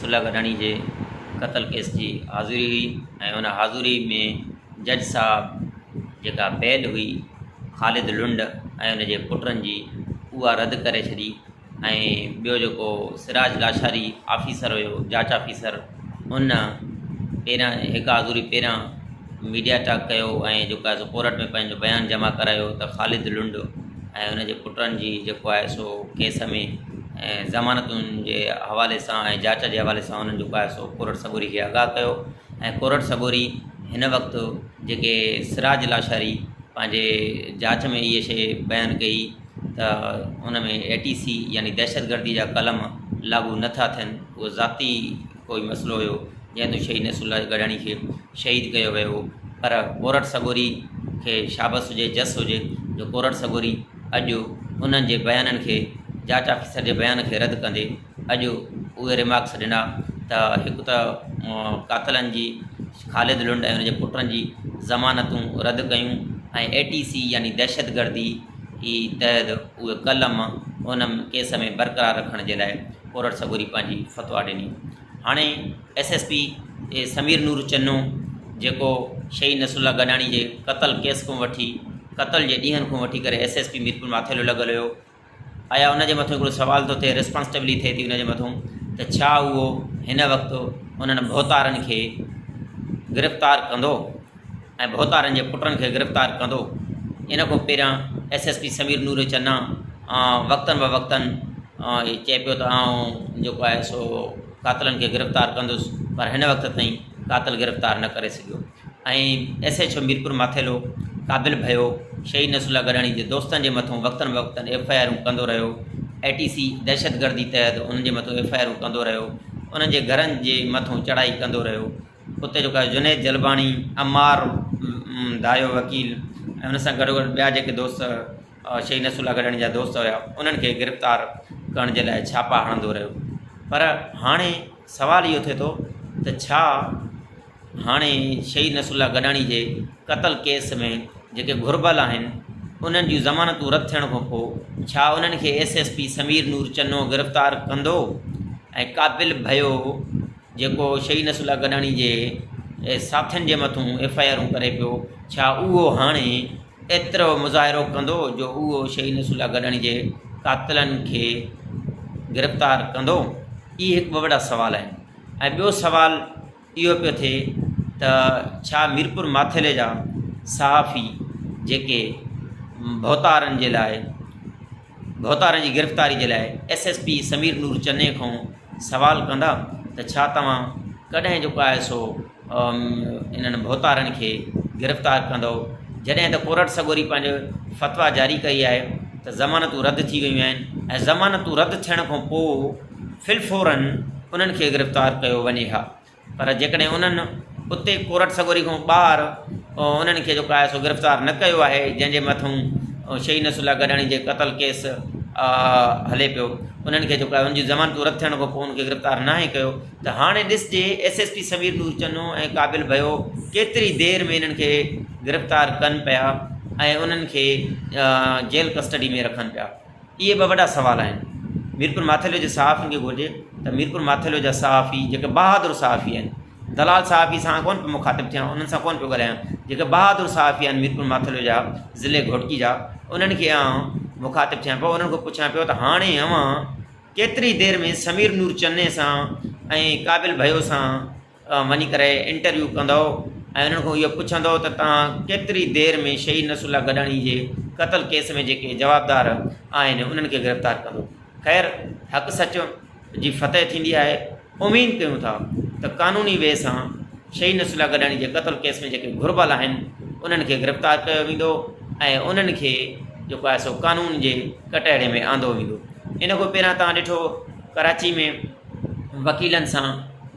صلح گڏاڻي جي قتل ڪيس جي حاضري هئي ۽ ان حاضري ۾ جج صاحب جيڪا بيل هئي خالد لنڊ ۽ ان جي پٽن جي اها رد ڪري ڇڏي ۽ ٻيو جيڪو سراج لاشاري آفيسر هيو جاچ آفيسر ان پهريان هڪ حاضري پهريان ميڊيا ٽاڪ ڪيو ۽ جيڪو آهي سو ڪورٽ ۾ پنهنجو بيان جمع ڪرايو ته خالد لنڊ ۽ ان جي پٽن جي جيڪو آهي سو ڪيس ۾ ضمانتن جي حوالي سان ۽ جاچ جي حوالي سان انهن جيڪو آهي سو ڪورٽ سڳوري کي آگاهه ڪيو ۽ ڪورٽ سڳوري هن وقت جيڪي سراج لاشاري پنهنجي جاچ ۾ اهي شيء بيان ڪئي ته ان ۾ اي ٽي سي يعني دهشتگردي جا قلم لاڳو نٿا ٿين اهو ذاتي ڪوئي مسئلو هيو جنهن تون شهيد نصر الله گڏاڻي کي شهيد ڪيو ويو هو پر ڪورٽ سڳوري کي شابس هجي جس هجي جو ڪورٽ سڳوري اڄ انهن جي بيانن کي جاچ آفيسر جي بيان کي رد ڪندي اڄ اهي ريمارڪس ڏنا ته هڪ ته قاتلن جي خالد لنڊ ۽ ان جي پٽن جي ضمانتون رد ڪيون ۽ اي ٽي سي يعني دهشتگردي تحت اهي قلم ان ڪيس ۾ برقرار رکڻ جي لاء ڪورٽ سڳوري پنهنجي فتويٰ ڏني. هاڻي S S P Sameer Noor Channo جيڪو شهيد نصرالله گڏاڻي جي قتل ڪيس کان وٺي قتل جي ڏينهن کان وٺي ڪري S S P Mirpur Mathelo لڳل هيو آيا ان جي مٿو هڪڙو سوال ٿو ٿئي ريسپانسٽبلي ٿئي ٿي ان جي مٿو ته ڇا اهو هن وقت انهن ڀوتارن کي گرفتار ڪندو ۽ ڀوتارن جي پٽن کي گرفتار ڪندو. ان کان پهريان S S P Sameer Noor Channa وقتن به وقتن چئي پيو ته آئون جيڪو آهي سو قاتلن کي گرفتار ڪندس پر هن وقت تائين قاتل گرفتار نه ڪري سگهيو ۽ S H O Mirpur Mathelo Qabil Bhayo شهيد نصرالله گڏاڻي جي دوستن جي مٿون وقتن به وقتن ايف I آرون ڪندو رهيو اي ٽي سي دهشتگردي تحت انهن جي مٿون ايف I آرون ڪندو رهيو انهن جي گهرن جي مٿون چڙهائي ڪندو رهيو اتي جيڪو آهي جنيد جلباڻي، عمار دايو وڪيل ۽ ان سان گڏوگڏ ٻيا جيڪي دوست شهيد نصرالله گڏاڻي جا دوست هيا انهن کي گرفتار ڪرڻ جي لاء ڇاپا هڻندو رهيو پر هاڻي سوال اهو ٿئي ٿو ته ڇا هاڻي شهيد نصرالله گڏاڻي جي قتل ڪيس ۾ جيڪي گهربل آهن انهن جون ضمانتون رد ٿيڻ کان پوء ڇا انهن کي S S P Sameer Noor Channo گرفتار ڪندو ۽ قابل ڀيو جيڪو شهيد نصرالله گڏاڻي جي ساٿين جي مٿون ايف I آرون ڪري پيو، ڇا اهو هاڻي ايترو مظاهرو ڪندو جو اهو شهيد نصرالله گڏاڻي جي قاتلن کي گرفتار ڪندو؟ اهي هڪ ٻه وڏا سوال آهن ۽ ٻيو سوال اهو پيو ٿئي ته ڇا ميرپور ماٿيلي جا صحافي جيڪي ڀوتارن جي لاء ڀوتارن جي گرفتاري جي لاء S S P Sameer Noor Channi کان سوال ڪندا ته ڇا توهان ڪڏهن جيڪو آهي سو انهن ڀوتارن کي گرفتار ڪندو جڏهن ته ڪورٽ سڳوري پنهنجو فتويٰ جاري ڪئي آهي ته ضمانتون رد ٿي ويون آهن ۽ ضمانتون رد ٿيڻ کان پوء فلفورن انهن کي گرفتار ڪيو وڃي ها. پر جيڪڏهن انهن اتي ڪورٽ سڳوري کان ٻاهر انهن کي جيڪو آهي سو گرفتار نه ڪيو آهي جنهن جي مٿئون شهيد نصرالله گڏاڻي جي قتل ڪيس هلي پيو انهن کي جيڪو آهي ان جي ضمانتون رد ٿيڻ کان پوء ان کي گرفتار ناهي ڪيو ته هاڻي ڏسجي S S P Sameer Noor Channo ۽ Qabil Bhayo ڪيتري دير ۾ انهن کي گرفتار ڪن پيا ۽ انهن کي جيل ڪسٽڊي ۾ رکن پيا. اهي ٻه وڏا سوال آهن. ميرپور ماٿيلو جي صحافين کي گهرجي ته ميرپور ماٿيلو جا صحافي جيڪي بهادر صحافي آهن، دلال صحافي سان ڪونه پيو مخاطب ٿيان، انهن سان ڪونه پيو ڳالهايان، جيڪي بهادر صحافي آهن ميرپور ماٿيلو جا ضلعي گهوٽڪي جا انهن کي آئون مخاطب ٿيان پيو، انهن کان پڇان پيو ته هاڻي اوهان ڪيتري دير ۾ سمير نور چني سان ۽ قابل ڀيو سان وڃي ڪري انٽرويو ڪندؤ ۽ انهن کان اهو پڇندؤ ته توهان ڪيتري دير ۾ شهيد نصرالله گڏاڻي جي قتل ڪيس ۾ جيڪي جوابدار آهن انهن کي گرفتار ڪندو. خير حق سچ جي فتح ٿيندي آهي اميد ڪيون ٿا ته قانوني وي سان شهيد نصرالله گڏاڻي جي قتل ڪيس ۾ جيڪي گهربل آهن انهن کي گرفتار ڪيو ويندو ۽ انهن کي جيڪو آهي سو قانون جي ڪٽهڙي ۾ آندو ويندو. ان کان پهريان توهان ڏٺو ڪراچي ۾ وڪيلن سان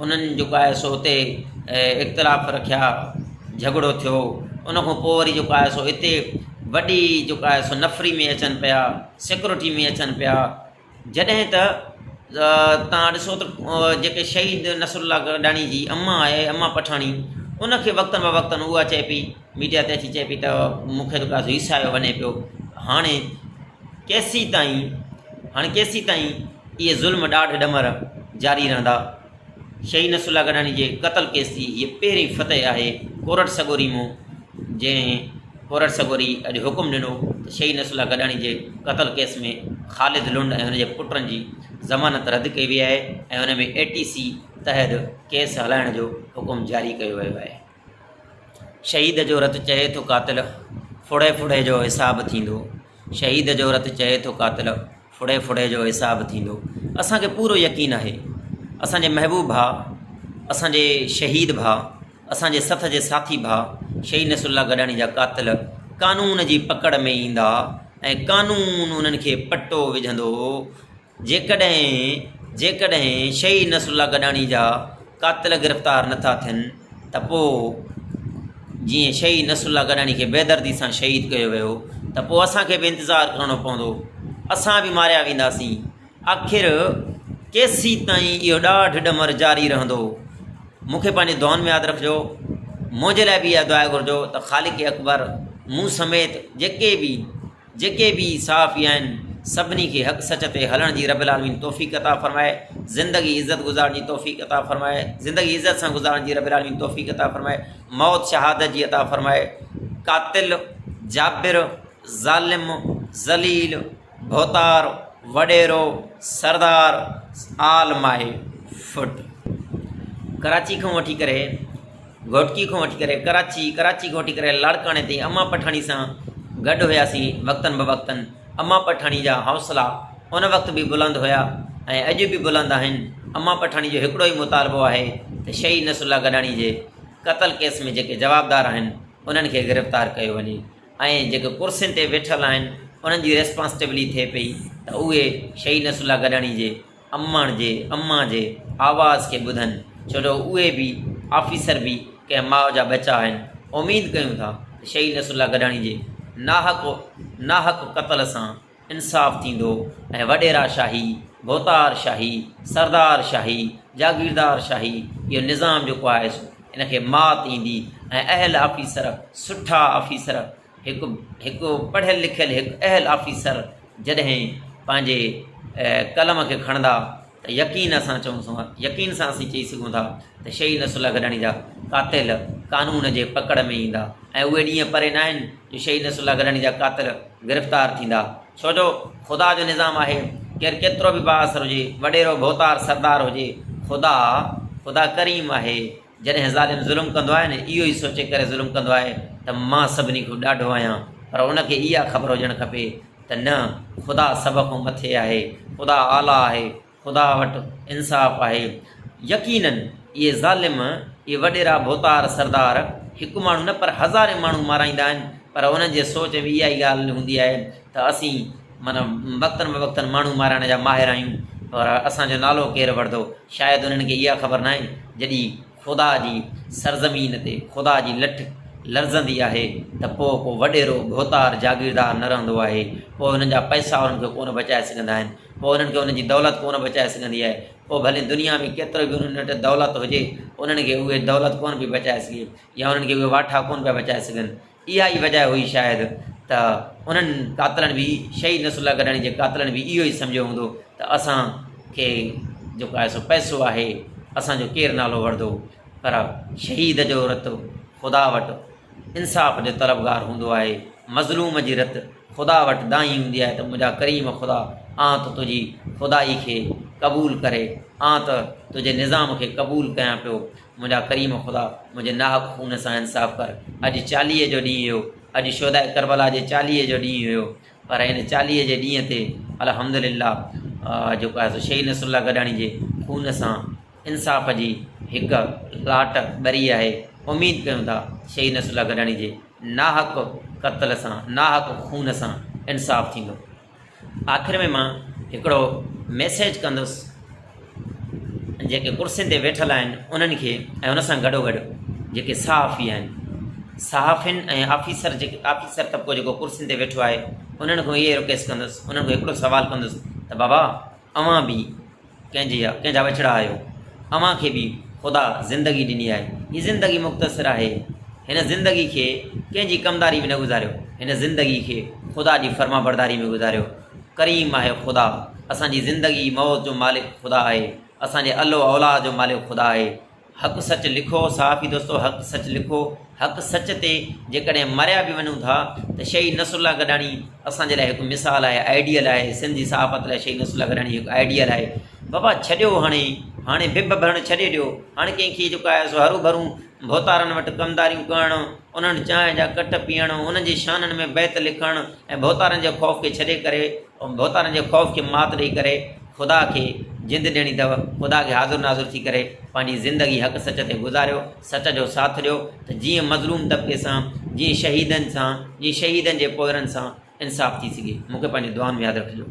انهن جيڪو آهي سو اتي اختلاف رکيا جهڳڙو ٿيو ان کان پوء وري جيڪو آهي سو اتي وڏي جيڪو آهي سو نفري ۾ اچن پيا سيڪورٽي ۾ اچن پيا جڏهن ته تان ڏسو ته جيڪي شهيد نصر الله گڏاڻي جي اما آهي اما پٺاڻي ان کي وقتن به وقتن اها چئي پئي ميڊيا تي اچي چئي پئي ته مون کي جيڪو آهي سو هيسايو وڃي پيو هاڻي ڪيسيتائين هاڻي ڪيسيتائين اهي ظلم ڏاڍ ڏمر جاري رهندا. شهيد نصرالله گڏاڻي جي قتل ڪيس جي هيء پهرين فتح آهي ڪورٽ سڳوري مون جنهن ڪورٽ سڳوري اڄ حڪم ڏنو ته شهيد نصرالله گڏاڻي جي قتل ڪيس ۾ خالد لنڊ ۽ هن جي پٽن جي ضمانت رد ڪئي وئي آهي ۽ ان ۾ اي ٽي سي تحت ڪيس هلائڻ جو حڪم جاري ڪيو ويو آهي. شهيد جو رت چئي ٿو قاتل، ڦڙي ڦڙي جو حساب ٿيندو. شهيد جو رت چئي ٿو قاتل، ڦڙي ڦڙي جو حساب ٿيندو. اسان کي پورو يقين آهي اسان جي محبوب ڀاء، اسان جي شهيد ڀاء، اسان جي سٿ جي ساٿي ڀاء شهيد نصرالله گڏاڻي جا قاتل قانون جي پڪڙ ۾ ايندا ۽ قانون انهن کي پٽو وجهندو. جيڪڏهن جيڪڏهن شهيد نصرالله گڏاڻي جا قاتل گرفتار نٿا ٿين ته پوء جيئن شهيد نصرالله گڏاڻي کي بيدردي سان شهيد ڪيو ويو ته پوء اسان کي به انتظار ڪرڻو پوندو اسان به ماريا وينداسين آخر ڪيسيتائين اهو ڏاڍ ڏمر جاري رهندو مون کي پنهنجي دعائن ۾ ياد رکجو منهنجي لاء به اها دعا گهرجو ته خالق اڪبر مون سميت جيڪي به جيڪي به صحافي آهن سڀني کي حق سچ تي هلڻ جي رب العالمين توفيق عطا فرمائي زندگي عزت گذارڻ جي توفيق عطا فرمائي زندگي عزت سان گذارڻ جي رب العالمين توفيق عطا فرمائي موت شهادت جي عطا فرمائي قاتل جابر ظالم ذليل ڀوتار وڏيرو سردار آل مائي فٽ ڪراچي کان وٺي ڪري گهوٽڪي کان وٺي ڪري ڪراچي، ڪراچي کان وٺي ڪري لاڙڪاڻي تائين امان پٺاڻي سان گڏ هياسين وقتن به وقتن امان پٺاڻي جا حوصلا ان وقت به بلند هيا ۽ اڄ به بلند آهن امان پٺاڻي جو هڪڙو ئي مطالبو آهي ته شهيد نصرالله گڏاڻي جي قتل ڪيس ۾ جيڪي جوابدار آهن انهن کي گرفتار ڪيو وڃي ۽ جيڪي ڪرسين تي ويٺل آهن انهن جي ريسپانسٽبلي ٿئي پئي ته اهي شهيد نصرالله گڏاڻي جي امڙ جي امان جي آواز کي ٻڌن ڇو جو اهي به آفيسر به ڪنهن ماء جا ٻچا آهن اميد ڪيون ٿا ته شهيد نصرالله گڏاڻي جي ناحق ناحق قتل سان انصاف ٿيندو ۽ وڏيرا شاهي ڀوتار شاهي سردار شاهي جاگيردار شاهي اهو نظام جيڪو آهي سو ان کي مات ايندي ۽ اهل آفيسر سٺا آفيسر هڪ هڪ پڙهيل لکيل هڪ اهل آفيسر جڏهن پنهنجي قلم کي کڻندا ته يقين سان چئون سون يقين سان اسين چئي سگهون ٿا ته شهيد نصرالله گڏاڻي جا قاتل قانون جي پڪڙ ۾ ايندا ۽ اهي ڏينهن پري ناهن جو شهيد نصرالله گڏاڻي جا قاتل گرفتار ٿيندا ڇو جو خدا جو نظام آهي ڪير ڪيترو به بااثر هجي وڏيرو ڀوتار سردار هجي خدا خدا ڪريم آهي جڏهن ظالم ظلم ڪندو آهي نه اهو ئي سوچي ڪري ظلم ڪندو آهي ته مان سڀني کان ڏاڍو آهيان پر ان کي اها خبر هجڻ کپي ته نه خدا سڀ کان مٿي آهي، خدا اعليٰ آهي، خدا وٽ انصاف آهي. يقيناً اهي ظالم، اهي وڏيرا ڀوتار سردار هڪ ماڻهو نه پر هزارين ماڻهو مارائيندا آهن پر انهن جي سوچ ۾ اها ئي ڳالهه هوندي آهي ته اسين معنيٰ وقتن بوقتن ماڻهو مارائڻ جا ماهر آهيون پر اسان جو نالو ڪير وٺندو؟ شايد انهن کي اها خبر ناهي جڏهن خدا جي سرزمين تي خدا جي لٺ لرزندي آهي ته پوء ڪو وڏيرو، ڀوتار، جاگيردار نه رهندو آهي. پوء انهن جا پئسا انهن کي ڪونه بچائي سگهندا آهن. پوء انهن کي انهن جي دولت ڪونه بچائي سگهندي آهي. پوء ڀلي دنيا ۾ ڪيترو به انهن وٽ دولت هجي، انهن کي اهي دولت ڪونه پئي بچائي سگهي يا انهن کي اهي واٺا ڪونه پيا بچائي سگهن. اها ئي وجهه هئي شايد ته انهن قاتلن به شهيد نصرالله گڏاڻي جي قاتلن به اهو ئي سمجهيو هوندو ته اسان کي جيڪو آهي سو پئسو آهي اسان جو ڪير نالو وٺندو پر شهيد جو رت خدا وٽ انصاف جو طلبگار هوندو آهي مظلوم جي رت خدا وٽ دانهين هوندي آهي ته منهنجا ڪريم خدا آن ته تنهنجي خدائي کي قبول ڪري آن ته تنهنجي نظام کي قبول ڪيان پيو منهنجا ڪريم خدا منهنجي ناحق خون سان انصاف ڪر. اڄ چاليهي جو ڏينهن هيو. اڄ شهداء ڪربلا جي چاليهي جو ڏينهن هيو. پر ان چاليهي جي ڏينهن تي الحمدلله جيڪو آهي سو شهيد نصرالله گڏاڻي جي خون سان انصاف جي هڪ لاٽ ٻري آهي. اميد ڪيون ٿا شهيد نصرالله گڏاڻي جي ناحق قتل سان ناحق خون سان انصاف ٿيندو. آخر ۾ مان هڪڙو ميسيج ڪندس جيڪي ڪرسين تي ويٺل آهن انهن کي ۽ ان سان گڏو گڏ جيڪي صحافي آهن صحافين ۽ آفيسر جيڪي آفيسر طبقو جيڪو ڪرسين تي ويٺو آهي انهن کان اهي رڪويسٽ ڪندس انهن کان هڪڙو سوال ڪندس ته بابا اوهان به ڪنهن جي ڪنهن جا وڇڙا آهيو؟ اوهان کي به خدا زندگي ڏني آهي. هي زندگي مختصر آهي. هن زندگي کي ڪنهن جي ڪمداري ۾ نه گذاريو. هن زندگي کي خدا جي فرمانبرداري ۾ گذاريو. ڪريم آهي خدا. اسان جي زندگي موت جو مالڪ خدا آهي. اسان جي ال و اولاد جو مالڪ خدا آهي. حق سچ لکو صحافي دوستو حق سچ لکو حق سچ تي جيڪڏهن مريا به وڃون ٿا ته شهيد نصرالله گڏاڻي اسان جي لاء هڪ مثال آهي آئيڊيل آهي سنڌ جي صحافت لاء شهيد نصرالله گڏاڻي هڪ آئيڊيل آهي بابا ڇڏيو هاڻي هاڻي بب ڀرڻ ڇڏي ڏيو هاڻي ڪنهن کي جيڪو آهي سو هرو ڀرون ڀوتارن وٽ ڪمداريون ڪرڻ انهن وٽ چانهه جا ڪٽ پيئڻ انهن جي شانن ۾ بيت لکڻ ۽ ڀوتارن جي خوف کي ڇڏي ڪري ڀوتارن جي خوف کي مات ڏئي ڪري خدا کي جند ڏيڻي اٿو، خدا کي حاضر ناظر ٿي ڪري پنهنجي زندگي حق سچ تي گذاريو، سچ جو ساٿ ڏيو ته جيئن مظلوم طبقي سان، جيئن شهيدن سان، جيئن شهيدن جي پوئرن سان انصاف ٿي سگهي. مون کي پنهنجي دعائن ۾ ياد رکجو.